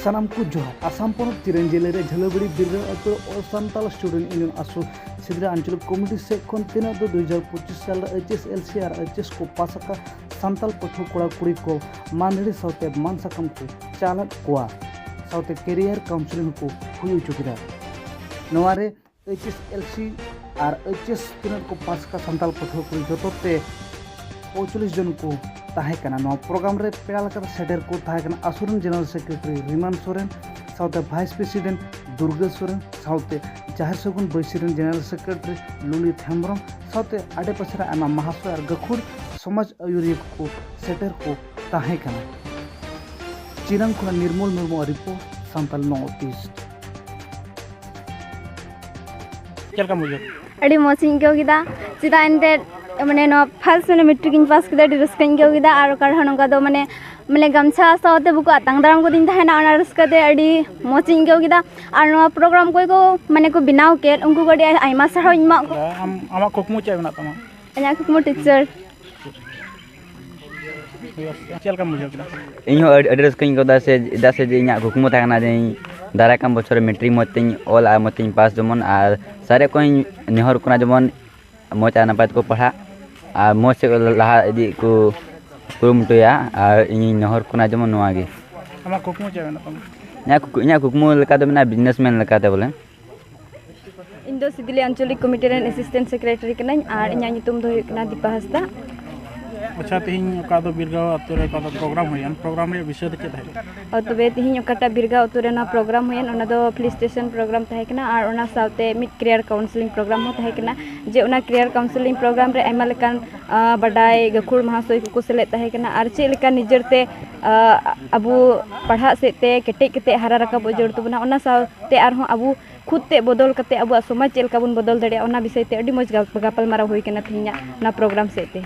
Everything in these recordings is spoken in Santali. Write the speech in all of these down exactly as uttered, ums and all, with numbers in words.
ᱥᱟᱱᱟᱢ ᱠᱚ ᱡᱚᱦᱟᱨ᱾ ᱟᱥᱟᱢ ᱯᱚᱱᱚᱛ ᱪᱤᱨᱚᱱᱡᱤᱞᱤ ᱨᱮ ᱡᱷᱟᱹᱞᱟᱹᱵᱟᱹᱲᱤ ᱵᱤᱨᱫᱟᱹ ᱟᱹᱛᱩ ᱨᱮ All Santal Student Union ASU ᱥᱤᱫᱽᱨᱟ ᱟᱧᱪᱚᱞᱤᱠ ᱠᱚᱢᱤᱴᱤ ᱥᱮᱫ ᱠᱷᱚᱱ ᱛᱤᱱᱟᱹᱜ ᱫᱚ ᱫᱩ ᱦᱟᱡᱟᱨ ᱯᱚᱸᱪᱤᱥ ᱥᱟᱞ ᱨᱮ H S L C ᱟᱨ H S ᱠᱚ ᱯᱟᱥ ᱟᱠᱟᱫ ᱥᱟᱱᱛᱟᱲ ᱯᱟᱹᱴᱷᱩᱣᱟᱹ ᱠᱚᱲᱟ ᱠᱩᱲᱤ ᱠᱚ ᱢᱟᱹᱱᱟᱹᱲᱤ ᱥᱟᱶᱛᱮ ᱢᱟᱱ ᱥᱟᱠᱟᱢ ᱠᱚ ᱪᱟᱞ ᱟᱫ ᱠᱚᱣᱟ᱾ ᱥᱟᱶᱛᱮ career counselling ᱦᱚᱸᱠᱚ ᱦᱩᱭ ᱦᱚᱪᱚ ᱠᱮᱫᱟ᱾ ᱱᱚᱣᱟ ᱨᱮ H S L C ᱟᱨ H S ᱛᱤᱱᱟᱹᱜ ᱠᱚ ᱯᱟᱥ ᱟᱠᱟᱫ ᱥᱟᱱᱛᱟᱲ ᱯᱟᱹᱴᱷᱩᱣᱟᱹ ᱠᱩᱲᱤ ᱡᱚᱛᱚ ᱛᱮ ᱯᱚᱸᱭᱛᱟᱞᱤᱥ ᱡᱚᱱ ᱠᱚ ᱛᱟᱦᱮᱸ ᱠᱟᱱᱟ᱾ ᱱᱚᱣᱟ program ᱨᱮ ᱯᱮᱲᱟ ᱞᱮᱠᱟᱛᱮ ᱥᱮᱴᱮᱨ ᱠᱚ ᱛᱟᱦᱮᱸ ᱠᱟᱱᱟ ᱟᱥᱩ ᱨᱮᱱ General Secretary ᱨᱤᱢᱟᱱ ᱥᱚᱨᱮᱱ, ᱥᱟᱶᱛᱮ Vice President ᱫᱩᱨᱜᱟᱹ ᱥᱚᱨᱮᱱ, ᱥᱟᱶᱛᱮ ᱡᱟᱦᱮᱨ ᱥᱟᱹᱜᱩᱱ ᱵᱟᱹᱭᱥᱤ ᱨᱮᱱ General Secretary ᱞᱚᱞᱤᱛ ᱦᱮᱢᱵᱨᱚᱢ, ᱥᱟᱶᱛᱮ ᱟᱰᱮᱯᱟᱥᱮ ᱨᱮ ᱟᱭᱢᱟ ᱢᱟᱦᱟᱥᱚᱭ ᱟᱨ ᱜᱟᱹᱠᱷᱩᱲ ᱥᱚᱢᱟᱡᱽ ᱟᱹᱭᱩᱨᱤᱭᱟᱹ ᱠᱚ ᱥᱮᱴᱮᱨ ᱠᱚ ᱛᱟᱦᱮᱸ ᱠᱟᱱᱟ᱾ ᱪᱤᱨᱟᱝ ᱠᱷᱚᱱᱟᱜ ᱱᱤᱨᱢᱚᱞ ᱢᱩᱨᱢᱩᱣᱟᱜ report, ᱥᱟᱱᱛᱟᱲ North East᱾ ᱪᱮᱫ ᱞᱮᱠᱟᱢ ᱵᱩᱡᱷᱟᱹᱣ? ᱟᱹᱰᱤ ᱢᱚᱡᱽ ᱤᱧ ᱟᱹᱭᱠᱟᱹᱣ ᱠᱮᱫᱟ᱾ ᱪᱮᱫᱟᱜ ᱮᱱᱛᱮᱫ, ᱢᱟᱱᱮ, ᱱᱚᱣᱟ first ᱢᱟᱱᱮ ᱢᱮᱴᱨᱤᱠ ᱤᱧ ᱯᱟᱥ ᱠᱮᱫᱟ, ᱟᱹᱰᱤ ᱨᱟᱹᱥᱠᱟᱹᱧ ᱟᱹᱭᱠᱟᱹᱣ ᱠᱮᱫᱟ᱾ ᱟᱨ ᱚᱠᱟ ᱨᱮᱦᱚᱸ ᱱᱚᱝᱠᱟ ᱫᱚ, ᱢᱟᱱᱮ, ᱢᱟᱱᱮ, ᱜᱟᱢᱪᱷᱟ ᱥᱟᱶᱛᱮ ᱵᱟᱠᱚ ᱟᱛᱟᱝ ᱫᱟᱨᱟᱢ ᱠᱟᱹᱫᱤᱧ ᱛᱟᱦᱮᱱᱟ, ᱚᱱᱟ ᱨᱟᱹᱥᱠᱟᱹ ᱛᱮ ᱟᱹᱰᱤ ᱢᱚᱡᱽ ᱤᱧ ᱟᱹᱭᱠᱟᱹᱣ ᱠᱮᱫᱟ᱾ ᱟᱨ ᱱᱚᱣᱟ program ᱚᱠᱚᱭ ᱠᱚ, ᱢᱟᱱᱮ, ᱠᱚ ᱵᱮᱱᱟᱣ ᱠᱮᱫ, ᱩᱱᱠᱩ ᱠᱚ ᱟᱹᱰᱤ ᱟᱭᱢᱟ ᱥᱟᱨᱦᱟᱣ ᱤᱧ ᱮᱢᱟᱜ ᱠᱚᱣᱟ᱾ ᱟᱢ, ᱟᱢᱟᱜ ᱠᱩᱠᱢᱩ ᱪᱮᱫ ᱢᱮᱱᱟᱜ ᱛᱟᱢᱟ? ᱤᱧᱟᱹᱜ ᱠᱩᱠᱢᱩ teacher᱾ ᱪᱮᱫ ᱞᱮᱠᱟᱢ ᱵᱩᱡᱷᱟᱹᱣ ᱠᱮᱫᱟ? ᱤᱧ ᱦᱚᱸ ᱟᱹᱰᱤ, ᱟᱹᱰᱤ ᱨᱟᱹᱥᱠᱟᱹᱧ ᱟᱹᱭᱠᱟᱹᱣ ᱫᱟ, ᱥᱮ ᱪᱮᱫᱟᱜ ᱥᱮ ᱡᱮ ᱤᱧᱟᱹᱜ ᱠᱩᱠᱢᱩ ᱛᱟᱦᱮᱸ ᱠᱟᱱᱟ ᱡᱮ ᱤᱧ ᱫᱟᱨᱟᱭ ᱠᱟᱱ ᱵᱚᱪᱷᱚᱨ ᱨᱮ ᱢᱮᱴᱨᱤᱠ ᱢᱚᱡᱽ ᱛᱮᱧ ᱚᱞᱟ ᱟᱨ ᱢᱚᱡᱽ ᱛᱮᱧ ᱯᱟᱥ ᱡᱮᱢᱚᱱ, ᱟᱨ ᱥᱟᱨᱮᱡ ᱠᱚᱧ ᱱᱮᱦᱚᱨ ᱠᱟᱱᱟ ᱡᱮᱢᱚᱱ ᱢᱚᱡᱽ ᱟᱨ ᱱᱟᱯᱟᱭ ᱛᱮᱠᱚ ᱯᱟᱲᱦᱟᱜ ᱟᱨ ᱢᱚᱡᱽ ᱥᱮᱫ ᱞᱟᱦᱟ ᱤᱫᱤ ᱠᱚ ᱠᱩᱨᱩᱢᱩᱴᱩᱭᱟ᱾ ᱟᱨ ᱤᱧᱤᱧ ᱱᱮᱦᱚᱨ ᱠᱟᱱᱟ ᱡᱮᱢᱚᱱ ᱱᱚᱣᱟ ᱜᱮ᱾ ᱟᱢᱟᱜ ᱠᱩᱠᱢᱩ ᱪᱮᱫ ᱢᱮᱱᱟᱜ ᱛᱟᱢᱟ? ᱤᱧᱟᱹᱜ ᱠᱩᱠ-, ᱤᱧᱟᱹᱜ ᱠᱩᱠᱢᱩ ᱞᱮᱠᱟ ᱫᱚ ᱢᱮᱱᱟᱜᱼᱟ businessman ᱞᱮᱠᱟᱛᱮ ᱵᱚᱞᱮ᱾ ᱤᱧ ᱫᱚ ᱥᱤᱫᱤᱞᱤ ᱟᱧᱪᱚᱞᱤᱠ ᱠᱚᱢᱤᱴᱤ ᱨᱮᱱ assistant secretary ᱠᱟᱹᱱᱟᱹᱧ ᱟᱨ ᱤᱧᱟᱹᱜ ᱧᱩᱛᱩᱢ ᱫᱚ ᱦᱩᱭᱩᱜ ᱠᱟᱱᱟ ᱫᱤᱯᱟ ᱦᱟᱸᱥᱫᱟ᱾ ᱟᱪᱪᱷᱟ, ᱛᱮᱦᱮᱧ ᱚᱠᱟ ᱫᱚ ᱵᱤᱨᱜᱟᱹᱣ ᱟᱛᱳ ᱨᱮ ᱚᱠᱟ ᱫᱚ program ᱦᱩᱭᱮᱱ, program ᱨᱮᱭᱟᱜ ᱵᱤᱥᱚᱭ ᱫᱚ ᱪᱮᱫ ᱛᱟᱦᱮᱸ ᱠᱟᱱᱟ? ᱚ, ᱛᱚᱵᱮ ᱛᱮᱦᱮᱧ ᱚᱠᱟᱴᱟᱜ ᱵᱤᱨᱜᱟᱹᱣ ᱟᱛᱳ ᱨᱮ ᱱᱚᱣᱟ program ᱦᱩᱭᱮᱱ, ᱚᱱᱟ ᱫᱚ felicitation program ᱛᱟᱦᱮᱸ ᱠᱟᱱᱟ ᱟᱨ ᱚᱱᱟ ᱥᱟᱶᱛᱮ ᱢᱤᱫ career counselling program ᱦᱚᱸ ᱛᱟᱦᱮᱸ ᱠᱟᱱᱟ᱾ ᱡᱮ ᱚᱱᱟ career counselling program ᱨᱮ ᱟᱭᱢᱟ ᱞᱮᱠᱟᱱ, ᱟ, ᱵᱟᱰᱟᱭ ᱜᱟᱹᱠᱷᱩᱲ ᱢᱟᱦᱟᱥᱚᱭ ᱠᱚᱠᱚ ᱥᱮᱞᱮᱫ ᱛᱟᱦᱮᱸ ᱠᱟᱱᱟ ᱟᱨ ᱪᱮᱫ ᱞᱮᱠᱟ ᱱᱤᱡᱮᱨ ᱛᱮ, ᱟ, ᱟᱵᱚ ᱯᱟᱲᱦᱟᱜ ᱥᱮᱫ ᱛᱮ ᱠᱮᱴᱮᱡ ᱠᱟᱛᱮ ᱦᱟᱨᱟ ᱨᱟᱠᱟᱵᱚᱜ ᱡᱟᱹᱨᱩᱲ ᱛᱟᱵᱚᱱᱟ, ᱚᱱᱟ ᱥᱟᱶᱛᱮ ᱟᱨᱦᱚᱸ ᱟᱵᱚ ᱠᱷᱩᱫ ᱛᱮ ᱵᱚᱫᱚᱞ ᱠᱟᱛᱮ ᱟᱵᱚᱣᱟᱜ ᱥᱚᱢᱟᱡᱽ ᱪᱮᱫ ᱞᱮᱠᱟ ᱵᱚᱱ ᱵᱚᱫᱚᱞ ᱫᱟᱲᱮᱭᱟᱜᱼᱟ, ᱚᱱᱟ ᱵᱤᱥᱚᱭ ᱛᱮ ᱟᱹᱰᱤ ᱢᱚᱡᱽ ᱜᱟᱞ-, ᱜᱟᱯᱟᱞᱢᱟᱨᱟᱣ ᱦᱩᱭ ᱠᱟᱱᱟ ᱛᱮᱦᱮᱧᱟᱜ ᱚᱱᱟ program ᱥᱮᱫ ᱛᱮ᱾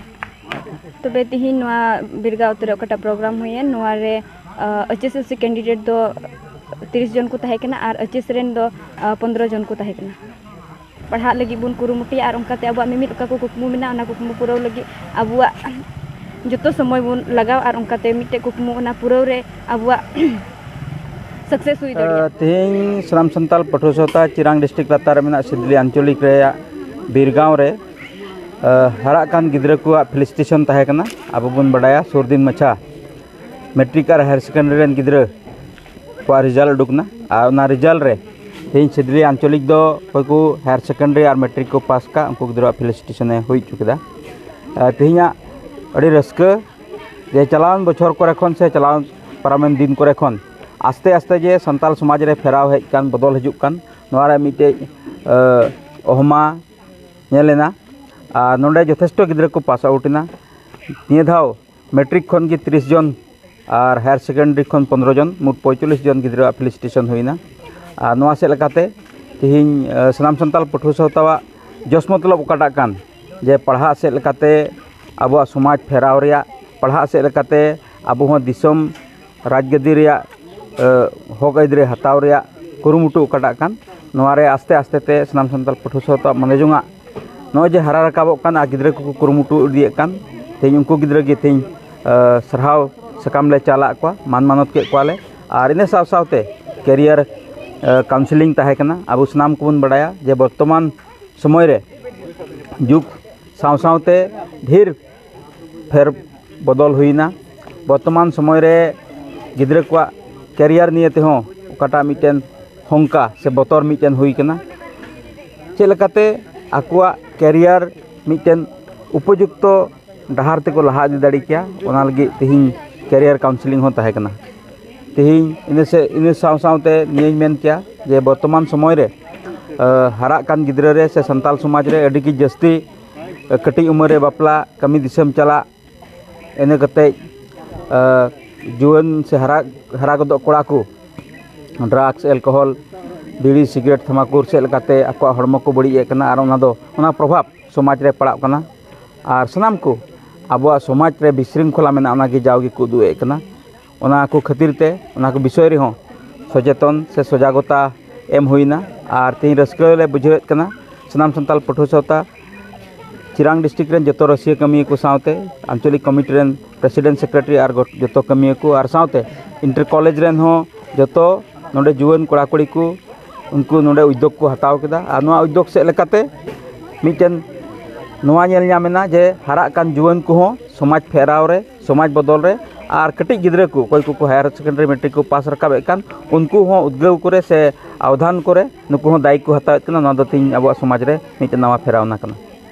ᱛᱚᱵᱮ ᱛᱮᱦᱮᱧ ᱱᱚᱣᱟ ᱵᱤᱨᱜᱟᱹᱣ ᱟᱛᱳ ᱨᱮ ᱚᱠᱟᱴᱟᱜ program ᱦᱩᱭᱮᱱ, ᱱᱚᱣᱟ ᱨᱮ, ᱟ, H S L C candidate ᱫᱚ ᱛᱤᱨᱤᱥ ᱡᱚᱱ ᱠᱚ ᱛᱟᱦᱮᱸ ᱠᱟᱱᱟ ᱟᱨ H S ᱨᱮᱱ ᱫᱚ, ᱟ, ᱯᱚᱱᱫᱽᱨᱚ ᱡᱚᱱ ᱠᱚ ᱛᱟᱦᱮᱸ ᱠᱟᱱᱟ᱾ ᱯᱟᱲᱦᱟᱜ ᱞᱟᱹᱜᱤᱫ ᱵᱚᱱ ᱠᱩᱨᱩᱢᱩᱴᱩᱭᱟ ᱟᱨ ᱚᱱᱠᱟᱛᱮ ᱟᱵᱚᱣᱟᱜ ᱢᱤᱢᱤᱫ ᱚᱠᱟ ᱠᱚ ᱠᱩᱠᱢᱩ ᱢᱮᱱᱟᱜᱼᱟ, ᱚᱱᱟ ᱠᱩᱠᱢᱩ ᱯᱩᱨᱟᱹᱣ ᱞᱟᱹᱜᱤᱫ ᱟᱵᱚᱣᱟᱜ ᱡᱚᱛᱚ ᱥᱚᱢᱚᱭ ᱵᱚᱱ ᱞᱟᱜᱟᱣᱟ ᱟᱨ ᱚᱱᱠᱟᱛᱮ ᱢᱤᱫᱴᱮᱡ ᱠᱩᱠᱢᱩ ᱚᱱᱟ ᱯᱩᱨᱟᱹᱣ ᱨᱮ ᱟᱵᱚᱣᱟᱜ ᱥᱟᱠᱥᱮᱥ ᱦᱩᱭ ᱫᱟᱲᱮᱭᱟᱜᱼᱟ᱾ ᱛᱮᱦᱮᱧ ᱥᱟᱱᱟᱢ ᱥᱟᱱᱛᱟᱲ ᱯᱟᱹᱴᱷᱩᱣᱟᱹ ᱥᱟᱶᱛᱟ ᱪᱤᱨᱟᱝ ᱰᱤᱥᱴᱨᱤᱠᱴ ᱞᱟᱛᱟᱨ ᱨᱮ ᱢᱮᱱᱟᱜ ᱥᱤᱫᱽᱞᱤ ᱟᱧᱪᱚᱞᱤᱠ ᱨᱮᱭᱟᱜ ᱵᱤᱨ ᱜᱟᱶ ᱨᱮ ᱦᱟᱨᱟᱜ ᱠᱟᱱ ᱜᱤᱫᱽᱨᱟᱹ ᱠᱚᱣᱟᱜ ᱯᱷᱮᱞᱤᱥᱤᱴᱮᱥᱚᱱ ᱛᱟᱦᱮᱸ ᱠᱟᱱᱟ᱾ ᱟᱵᱚ ᱵᱚᱱ ᱵᱟᱰᱟᱭᱟ, ᱥᱩᱨ ᱫᱤᱱ ᱢᱟᱪᱷᱟ ᱢᱮᱴᱨᱤᱠ ᱟᱨ ᱦᱟᱭᱟᱨ ᱥᱮᱠᱮᱱᱰᱟᱨᱤ ᱨᱮᱱ ᱜᱤᱫᱽᱨᱟᱹ ᱠᱚᱣᱟᱜ ᱨᱮᱡᱟᱞᱴ ᱩᱰᱩᱠ ᱮᱱᱟ᱾ ᱟᱨ ᱚᱱᱟ ᱨᱮᱡᱟᱞᱴ ᱨᱮ ᱛᱮᱦᱮᱧ ᱥᱤᱫᱽᱞᱤ ᱟᱧᱪᱚᱞᱤᱠ ᱫᱚ ᱚᱠᱚᱭ ᱠᱚ ᱦᱟᱭᱟᱨ ᱥᱮᱠᱮᱱᱰᱟᱨᱤ ᱟᱨ ᱢᱮᱴᱨᱤᱠ ᱠᱚ ᱯᱟᱥ ᱠᱟᱜ, ᱩᱱᱠᱩ ᱜᱤᱫᱽᱨᱟᱹᱣᱟᱜ ᱯᱷᱮᱞᱤᱥᱤᱴᱮᱥᱚᱱᱮ ᱦᱩᱭ ᱦᱚᱪᱚ ᱠᱮᱫᱟ᱾ ᱛᱮᱦᱮᱧᱟᱜ ᱟᱹᱰᱤ ᱨᱟᱹᱥᱠᱟᱹ ᱡᱮ ᱪᱟᱞᱟᱣᱮᱱ ᱵᱚᱪᱷᱚᱨ ᱠᱚᱨᱮ ᱠᱷᱚᱱ ᱥᱮ ᱪᱟᱞᱟᱣ ᱯᱟᱨᱚᱢᱮᱱ ᱫᱤᱱ ᱠᱚᱨᱮ ᱠᱷᱚᱱ ᱟᱥᱛᱮ ᱟᱥᱛᱮ ᱡᱮ ᱥᱟᱱᱛᱟᱲ ᱥᱚᱢᱟᱡᱽ ᱨᱮ ᱯᱷᱮᱨᱟᱣ ᱦᱮᱡ ᱠᱟᱱ, ᱵᱚᱫᱚᱞ ᱦᱤᱡᱩᱜ ᱠᱟᱱ, ᱱᱚᱣᱟ ᱨᱮ ᱢᱤᱫᱴᱮᱡ ᱚᱦᱚᱢᱟ ᱧᱮᱞ ᱮᱱᱟ᱾ ᱟᱨ ᱱᱚᱰᱮ ᱡᱚᱛᱷᱮᱥᱴᱚ ᱜᱤᱫᱽᱨᱟᱹ ᱠᱚ ᱯᱟᱥ ᱟᱣᱩᱴ ᱮᱱᱟ᱾ ᱱᱤᱭᱟᱹ ᱫᱷᱟᱣ ᱢᱮᱴᱨᱤᱠ ᱠᱷᱚᱱ ᱜᱮ ᱛᱤᱨᱤᱥ ᱡᱚᱱ ᱟᱨ ᱦᱟᱭᱟᱨ ᱥᱮᱠᱮᱱᱰᱟᱨᱤ ᱠᱷᱚᱱ ᱯᱚᱱᱨᱚ ᱡᱚᱱ, ᱢᱳᱴ ᱯᱚᱸᱭᱛᱟᱞᱞᱤᱥ ᱡᱚᱱ ᱜᱤᱫᱽᱨᱟᱹᱣᱟᱜ ᱯᱷᱮᱞᱤᱥᱤᱴᱮᱥᱚᱱ ᱦᱩᱭᱱᱟ᱾ ᱟᱨ ᱱᱚᱣᱟ ᱥᱮᱫ ᱞᱮᱠᱟᱛᱮ ᱛᱮᱦᱮᱧ ᱥᱟᱱᱟᱢ ᱥᱟᱱᱛᱟᱲ ᱯᱟᱹᱴᱷᱩᱣᱟᱹ ᱥᱟᱶᱛᱟᱣᱟᱜ ᱡᱚᱥ ᱢᱚᱛᱞᱚᱵ ᱚᱠᱟᱴᱟᱜ ᱠᱟᱱ, ᱡᱮ ᱯᱟᱲᱦᱟᱜ ᱥᱮᱫ ᱞᱮᱠᱟᱛᱮ ᱟᱵᱚᱣᱟᱜ ᱥᱚᱢᱟᱡᱽ ᱯᱷᱮᱨᱟᱣ ᱨᱮᱭᱟᱜ, ᱯᱟᱲᱦᱟᱜ ᱥᱮᱫ ᱞᱮᱠᱟᱛᱮ ᱟᱵᱚ ᱦᱚᱸ ᱫᱤᱥᱚᱢ ᱨᱟᱡᱽ ᱜᱟᱹᱫᱤ ᱨᱮᱭᱟᱜ ᱦᱚᱠ ᱟᱹᱭᱫᱟᱹᱨᱤ ᱦᱟᱛᱟᱣ ᱨᱮᱭᱟᱜ ᱠᱩᱨᱩᱢᱩᱴᱩ ᱚᱠᱟᱴᱟᱜ ᱠᱟᱱ, ᱱᱚᱣᱟ ᱨᱮ ᱟᱥᱛᱮ ᱟᱥᱛᱮ ᱛᱮ ᱥᱟᱱᱟᱢ ᱥᱟᱱᱛᱟᱲ ᱯᱟᱹᱴᱷᱩᱣᱟᱹ ᱥᱟᱶᱛᱟ ᱢᱚᱱᱮ ᱡᱚᱝᱟᱜ ᱱᱚᱜᱼᱚᱭ ᱡᱮ ᱦᱟᱨᱟ ᱨᱟᱠᱟᱵᱚᱜ ᱠᱟᱱ ᱟᱨ ᱜᱤᱫᱽᱨᱟᱹ ᱠᱚᱠᱚ ᱠᱩᱨᱩᱢᱩᱴᱩ ᱤᱫᱤᱭᱮᱫ ᱠᱟᱱ, ᱛᱮᱦᱮᱧ ᱩᱱᱠᱩ ᱜᱤᱫᱽᱨᱟᱹ ᱜᱮ ᱛᱮᱦᱮᱧ ᱥᱟᱨᱦᱟᱣ ᱥᱟᱠᱟᱢ ᱞᱮ ᱪᱟᱞᱟᱜ ᱠᱚᱣᱟ, ᱢᱟᱱ ᱢᱟᱱᱚᱛ ᱠᱮᱫ ᱠᱚᱣᱟᱞᱮ᱾ ᱟᱨ ᱤᱱᱟᱹ ᱥᱟᱶ ᱥᱟᱶᱛᱮ ᱠᱮᱨᱤᱭᱟᱨ ᱠᱟᱣᱩᱱᱥᱮᱞᱤᱝ ᱛᱟᱦᱮᱸ ᱠᱟᱱᱟ᱾ ᱟᱵᱚ ᱥᱟᱱᱟᱢ ᱠᱚᱵᱚᱱ ᱵᱟᱲᱟᱭᱟ ᱡᱮ ᱵᱚᱨᱛᱚᱢᱟᱱ ᱥᱚᱢᱚᱭ ᱨᱮ ᱡᱩᱜᱽ ᱥᱟᱶ ᱥᱟᱶᱛᱮ ᱰᱷᱮᱨ ᱯᱷᱮᱨ ᱵᱚᱫᱚᱞ ᱦᱩᱭᱱᱟ᱾ ᱵᱚᱨᱛᱚᱢᱟᱱ ᱥᱚᱢᱚᱭ ᱨᱮ ᱜᱤᱫᱽᱨᱟᱹ ᱠᱚᱣᱟᱜ ᱠᱮᱨᱤᱭᱟᱨ ᱱᱤᱭᱮ ᱛᱮᱦᱚᱸ ᱚᱠᱟᱴᱟᱜ ᱢᱤᱫᱴᱮᱱ ᱦᱚᱝᱠᱟ ᱥᱮ ᱵᱚᱛᱚᱨ ᱢᱤᱫᱴᱮᱱ ᱦᱩᱭ ᱠᱟᱱᱟ᱾ ᱪᱮᱫ ᱞᱮᱠᱟᱛᱮ ᱟᱠᱚᱣᱟᱜ ᱠᱮᱨᱤᱭᱟᱨ ᱢᱤᱫᱴᱮᱱ ᱩᱯᱚᱡᱩᱠᱛᱚ ᱰᱟᱦᱟᱨ ᱛᱮᱠᱚ ᱞᱟᱦᱟ ᱤᱫᱤ ᱫᱟᱲᱮ ᱠᱮᱭᱟ, ᱚᱱᱟ ᱞᱟᱹᱜᱤᱫ ᱛᱮᱦᱮᱧ ᱠᱮᱨᱤᱭᱟᱨ ᱠᱟᱣᱩᱱᱥᱮᱞᱤᱝ ᱦᱚᱸ ᱛᱟᱦᱮᱸ ᱠᱟᱱᱟ᱾ ᱛᱮᱦᱮᱧ ᱤᱱᱟᱹ ᱥᱮ, ᱤᱱᱟᱹ ᱥᱟᱶ ᱥᱟᱶᱛᱮ ᱱᱤᱭᱟᱹᱧ ᱢᱮᱱ ᱠᱮᱭᱟ ᱡᱮ ᱵᱚᱨᱛᱚᱢᱟᱱ ᱥᱚᱢᱚᱭ ᱨᱮ ᱦᱟᱨᱟᱜ ᱠᱟᱱ ᱜᱤᱫᱽᱨᱟᱹ ᱨᱮ ᱥᱮ ᱥᱟᱱᱛᱟᱲ ᱥᱚᱢᱟᱡᱽ ᱨᱮ ᱟᱹᱰᱤ ᱜᱮ ᱡᱟᱹᱥᱛᱤ ᱠᱟᱹᱴᱤᱡ ᱩᱢᱮᱨ ᱨᱮ ᱵᱟᱯᱞᱟ, ᱠᱟᱹᱢᱤ ᱫᱤᱥᱚᱢ ᱪᱟᱞᱟᱜ, ᱤᱱᱟᱹ ᱠᱟᱛᱮ ᱡᱩᱣᱟᱹᱱ ᱥᱮ ᱦᱟᱨᱟ ᱦᱟᱨᱟ ᱜᱚᱫᱚᱜ ᱠᱚᱲᱟ ᱠᱚ ᱰᱨᱟᱜᱽᱥ, ᱮᱞᱠᱳᱦᱚᱞ, ᱵᱤᱲᱤ, ᱥᱤᱜᱟᱨᱮᱴ, ᱛᱷᱟᱢᱟᱠᱩᱨ ᱥᱮᱫ ᱞᱮᱠᱟᱛᱮ ᱟᱠᱚᱣᱟᱜ ᱦᱚᱲᱢᱚ ᱠᱚ ᱵᱟᱹᱲᱤᱡ ᱮᱫ ᱠᱟᱱᱟ᱾ ᱟᱨ ᱚᱱᱟ ᱫᱚ, ᱚᱱᱟ ᱯᱨᱚᱵᱷᱟᱵᱽ ᱥᱚᱢᱟᱡᱽ ᱨᱮ ᱯᱟᱲᱟᱜ ᱠᱟᱱᱟ᱾ ᱟᱨ ᱥᱟᱱᱟᱢ ᱠᱚ ᱟᱵᱚᱣᱟᱜ ᱥᱚᱢᱟᱡᱽ ᱨᱮ ᱵᱤᱥᱨᱤᱝᱠᱷᱚᱞᱟ ᱢᱮᱱᱟᱜᱼᱟ, ᱚᱱᱟᱜᱮ ᱡᱟᱣᱜᱮ ᱠᱚ ᱩᱫᱩᱜ ᱮᱫ ᱠᱟᱱᱟ᱾ ᱚᱱᱟ ᱠᱚ ᱠᱷᱟᱹᱛᱤᱨ ᱛᱮ ᱚᱱᱟ ᱠᱚ ᱵᱤᱥᱚᱭ ᱨᱮᱦᱚᱸ ᱥᱚᱪᱮᱛᱚᱱ ᱥᱮ ᱥᱚᱡᱟᱜᱚᱛᱟ ᱮᱢ ᱦᱩᱭᱱᱟ᱾ ᱟᱨ ᱛᱮᱦᱮᱧ ᱨᱟᱹᱥᱠᱟᱹ ᱞᱮ ᱵᱩᱡᱷᱟᱹᱣᱮᱫ ᱠᱟᱱᱟ ᱥᱟᱱᱟᱢ ᱥᱟᱱᱛᱟᱲ ᱯᱟᱹᱴᱷᱩᱣᱟᱹ ᱥᱟᱶᱛᱟ ᱪᱤᱨᱟᱝ ᱰᱤᱥᱴᱨᱤᱠᱴ ᱨᱮᱱ ᱡᱚᱛᱚ ᱨᱟᱹᱥᱤᱭᱟᱹ ᱠᱟᱹᱢᱤᱭᱟᱹ ᱠᱚ ᱥᱟᱶᱛᱮ ᱟᱧᱪᱚᱞᱤᱠ ᱠᱚᱢᱤᱴᱤ ᱨᱮᱱ ᱯᱨᱮᱥᱤᱰᱮᱱᱴ, ᱥᱮᱠᱨᱮᱴᱟᱨᱤ ᱟᱨ ᱜᱚᱴ-, ᱡᱚᱛᱚ ᱠᱟᱹᱢᱤᱭᱟᱹ ᱠᱚ ᱟᱨ ᱥᱟᱶᱛᱮ ᱤᱱᱴᱟᱨ ᱠᱚᱞᱮᱡᱽ ᱨᱮᱱ ᱦᱚᱸ ᱡᱚᱛᱚ ᱱᱚᱰᱮ ᱡᱩᱣᱟᱹᱱ ᱠᱚᱲᱟ ᱠᱩᱲᱤ ᱠᱚ ᱩᱱᱠᱩ ᱱᱚᱰᱮ ᱩᱫᱽᱫᱳᱜᱽ ᱠᱚ ᱦᱟᱛᱟᱣ ᱠᱮᱫᱟ᱾ ᱟᱨ ᱱᱚᱣᱟ ᱩᱫᱽᱫᱳᱜᱽ ᱥᱮᱫ ᱞᱮᱠᱟᱛᱮ ᱢᱤᱫᱴᱮᱱ ᱱᱚᱣᱟ ᱧᱮᱞ ᱧᱟᱢ ᱮᱱᱟ ᱡᱮ ᱦᱟᱨᱟᱜ ᱠᱟᱱ ᱡᱩᱣᱟᱹᱱ ᱠᱚᱦᱚᱸ ᱥᱚᱢᱟᱡᱽ ᱯᱷᱮᱨᱟᱣ ᱨᱮ, ᱥᱚᱢᱟᱡᱽ ᱵᱚᱫᱚᱞ ᱨᱮ, ᱟᱨ ᱠᱟᱹᱴᱤᱡ ᱜᱤᱫᱽᱨᱟᱹ ᱠᱚ ᱚᱠᱚᱭ ᱠᱚᱠᱚ ᱦᱟᱭᱟᱨ ᱥᱮᱠᱮᱱᱰᱟᱨᱤ ᱢᱮᱴᱨᱤᱠ ᱠᱚ ᱯᱟᱥ ᱨᱟᱠᱟᱵᱮᱫ ᱠᱟᱱ, ᱩᱱᱠᱩ ᱦᱚᱸ ᱩᱫᱽᱜᱟᱹᱣ ᱠᱚᱨᱮ ᱥᱮ ᱟᱣᱫᱷᱟᱱ ᱠᱚᱨᱮ ᱱᱩᱠᱩ ᱦᱚᱸ ᱫᱟᱭᱤᱛᱛᱚ ᱠᱚ ᱦᱟᱛᱟᱣᱮᱫ ᱠᱟᱱᱟ᱾ ᱱᱚᱣᱟ ᱫᱚ ᱛᱮᱦᱮᱧ ᱟᱵᱚᱣᱟᱜ ᱥᱚᱢᱟᱡᱽ ᱨᱮ ᱢᱤᱫᱴᱮᱱ ᱱᱟᱣᱟ ᱯᱷᱮᱨᱟᱣᱱᱟ ᱠᱟᱱᱟ᱾